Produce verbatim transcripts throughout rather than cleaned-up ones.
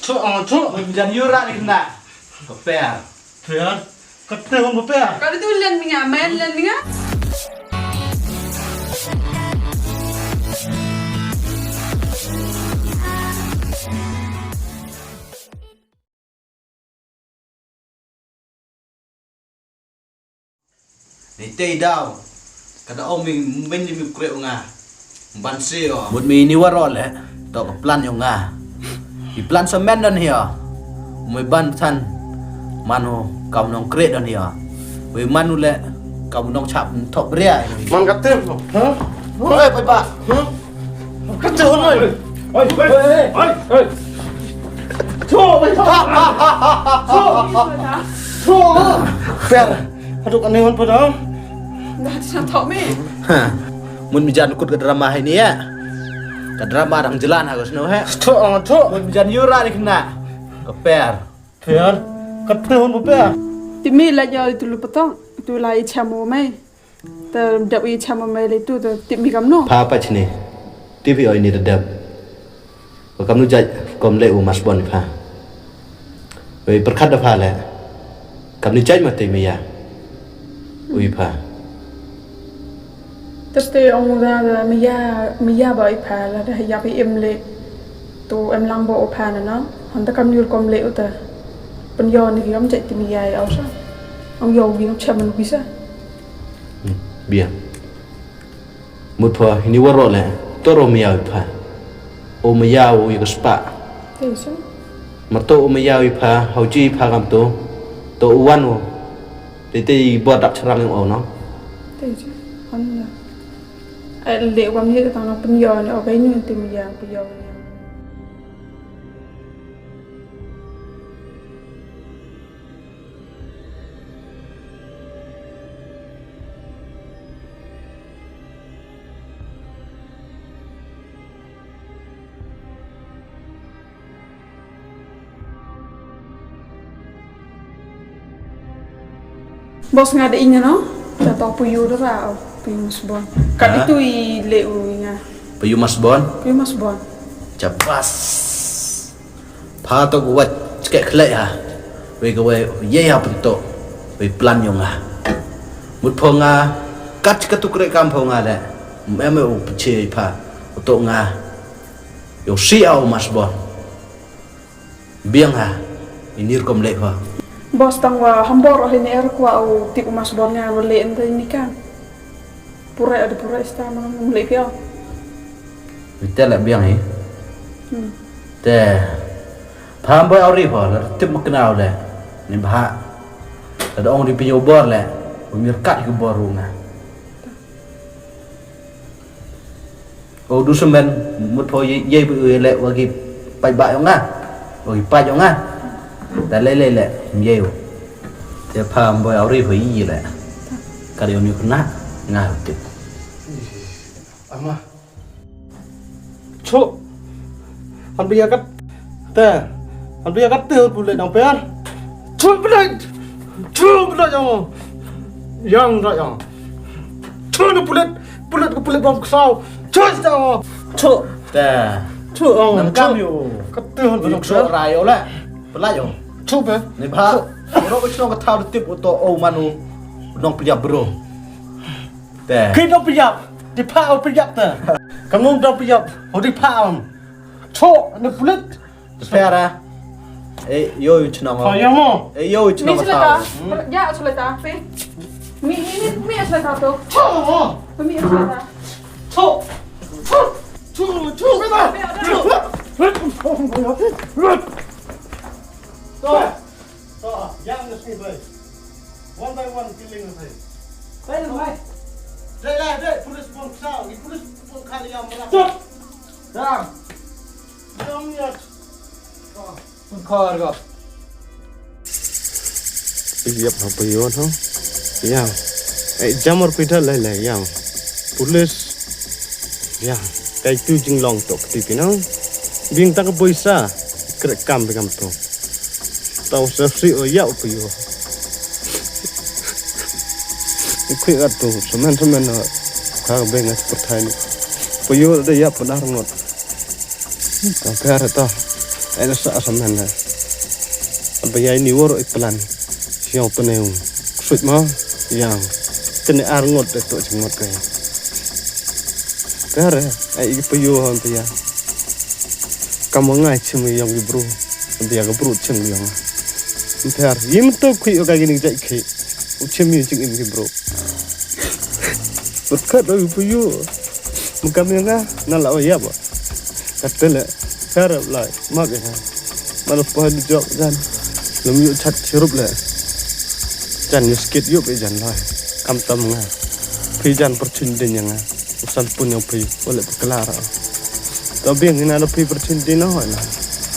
Cho, ah, cho. Mun jan yura ni kena. Ka per. Per. Kata hon ba per. Ka ditu len mi nga, main len mi nga. Ni tei daw. Ka da ong mi, men ni mi kre nga. Ban se o. Mut mi ni waro le. To ka plan yong nga. I plan sa men don hi o. Mui ban san. Manu kam nong kre don hi o. Mui manu le. Kam nong chap top ria. Man ka tip. Ha? Oi, pai ba. Ha? Ka tip oi. Oi, oi, oi, oi. Cho, oi, cho. Cho. Cho. Per. Aduh, ka ne hon pa da. Dah, dah, dah, tok mi. Ha. Mun mi jan kut ka drama hai ni ya. Ka drama dang jalan ha ka snow he. Tok, ah, tok. Mun mi jan yura ni kena. Ka per. Per. Ka te hon pa per. Ti mi la jo itu lu patong. Itu la i chamo mai. Te dap i chamo mai le tu te ti mi kam no. Pa pa chini. Ti pi oi ni te dap. Ba kam nu jait kom le u mas bon pha. Wei pyrkhat da pha le. Kam nu jait ma te maya. Ui pha. Teste ong da da maya, maya ba i pha la da ya pi im le. Tu em lang bo o pha na no. Han ta kam nu kom le u ta. Pen yo ni ki kam jait ti maya i au sa. Ong yo ki kam chaman bisa. Hmm, bia. Mut pha hini waro le, to ro maya wi pha. O maya wi ka spa. Te sum. Ma to o maya wi pha, hau ji pha kam to. To o wan o. Te te i bor dap charang o no. Te sum. Han ya. Ai le wam ye ka tang na pun yo ni o kai ni te maya pun yo ni. Bos nga de inya no, ta to puyu do ra, puyu mas bon. Kat itu i le u nga. Puyu mas bon? Puyu mas bon. Jabas. Pha to ko wat chke khle ha. Wei ko wei ye ha pun to. Wei plan yong nga. Mut pho nga kat ka tu kre kam pho nga le. Em u pche pha. U to nga. Yo si au mas bon. Biang ha. Inir kom le pha. Bos tang wa hambor oh ini er kwa u tip u mas bon nga wa le ente ini kan. Pura ada pura ista mana mung le pia. Ite le biang hi. Hmm. Te. Pam boy auri pho la tip makna le. Ni bah. Ada ong di pinyo bor le. Umir kat ku bor nga. O du semen mut pho ye ye bu le wagi pai ba yong nga. Wagi pai yong nga. Da le le le ye. Te pam boy auri pho ye le. Kari ong ni kena nga tip. Ama. Chu. Han biya kat. Te. Han biya kat te pulit nang per. Chu pulit. Chu pulit yang. Yang da yang. Chu ni pulit. Pulit ko pulit bom ksau. Chu da yang. Chu. Te. Chu ong. Nam kam yo. Kat te han biya ksau ra yo le. Pela yo. Chu be. Ni ba. Ro ko chno ka thau tip u to o manu. Nong pia bro. Te. Ki dong pijap, di pha o pijap te. Ka ngum dong pijap, o di pha om. Cho, ne pulit. Pera. Eh, yo, yo chnong. Pha yo mo. Eh, yo, yo chnong. Mi seleta. Ya seleta pe. Mi mi mi mi seleta to. Cho mo. Mi seleta. Cho. Cho, cho, cho. To. To, yang nasi bai. One by one killing nasi. Bai, bai. Dai, dai, dai, police pun ksau, ni police pun kali yang melak. Stop. Dah. Yang niat. Pun kor ko. Yap ha payon ho. Yang. Eh, jamar pidal lai lai yang. Police. Ya, kai tu jinglong tok ti pino. Bing tak boisa. Krek kam bing kam to. Tau sa si o ya u pio. Kui at tu semen semen na. Ka bing at perthai ni. Pio de ya penar ngot. Ka kar ta. Ai na sa sa man na. Ba ïa ini wor i plan. Siang pene u. Suit ma. Yang. Tene ar ngot de to jing ngot kai. Kare. Ai i pa yu han tia. Kam ngai chim yang i bro. Bia ga bro chim yang. Mper. Yim to kui o ka gini jai ki. U chim yu jing im ki bro. Berkat oi pa yu. Mukam yang ah. Na la o ya ba. Ka tele. Kare lai. Mak ya. Mana pa ni jok jan. Lum yu chat chirup le. Jan yu skit yu pe jan lai. Kam tam nga. Pi jan perchun din yang nga. Usan pun yang pi. Oleh pekelar. Tapi yang ina ada pi perchun din oh na.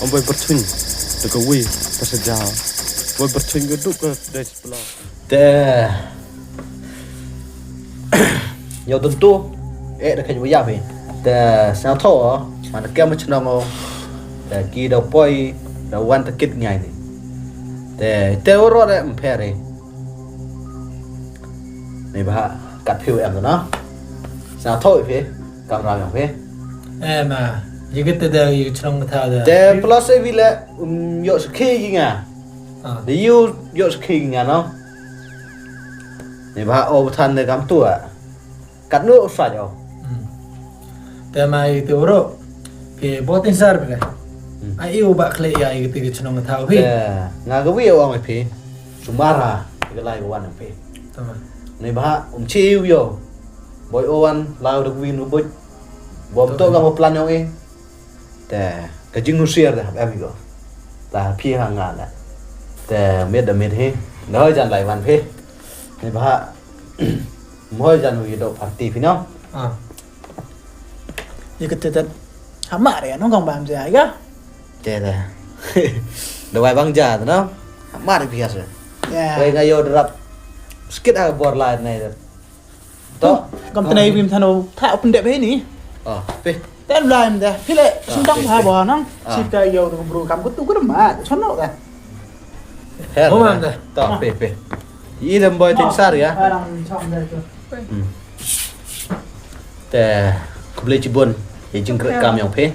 Ambai perchun. Deka wi. Pasaja. Boy perchun geduk ke dai sebelah. Te. Yow tentu. Eh, da khañ waya phi. Te, sñiawthooh, man da kem chnong o. Te, ki da poi, da wan ta kit ngai ni. Te, te uro de mperi. Ni bah, kat phiu em na. Sñiawthooh phi, kam ram yang phi. Eh, ma, yigit te da, yigit chnong ta da. Te, plus e vile, um, yoh sakhi gi nga. Ah. Da yu yoh sakhi gi nga, no? Ni bah, o, than de kam tu, ah. Kat nu u sa jo. Hmm. Te ma i te uro. Ke botin sar bele. Hmm. Ai u ba khle ya i te ke chnong ta phi. Te nga ga wi o ang phi. Sumara ke lai wan phi. Tama. Ni bah um chi u yo. Boy o wan lau da wi nu boy. Bom to ga mo plan yo e. Te ka jingnusiar de em go. La phi ha nga la. Te miet da miet hi. Nda hoi jan lai wan phi. Ni bah. Mhoi jan wi do party phi no. Ah. Ye ke tetet. Ha mar ya nong kong bam ja ya. Te da. Da wai bang ja no. Ha mar phi ya se. Ya. Wai nga yo drap. Skit ha bor lai nai da. To. Kam tenai bim thano. Tha open dep he ni. Oh, phi. Ten lai mda. Phi le sendang phi, ha phi. Bo nang. Ah. Sita yo bro kam kutu kutu ma. Sono ka. Her. Oh, man da. To, phi, phi. I dem boy tin sar ya. Arang chong da tu. Hmm. Te, khublei chibun. Ye jingkyrkhu kam yong phi.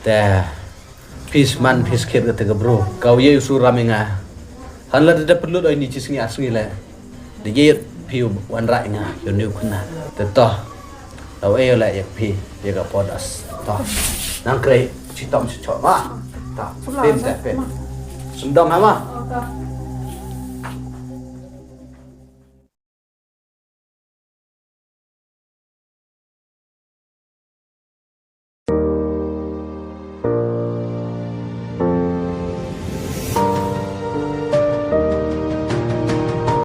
Te, phi sman phi skit kata ka bro. Kau ye usu ram nga. Han la da perlu doi ni chi sngi ar sngi le. Da ye phi wan rai nga. Yo ni u khuna. Te to. Tau e le yak phi, yak podas. Tau. Nang krei, chitom chichot ma. Tau. Pin te pin. Sendong ha ma.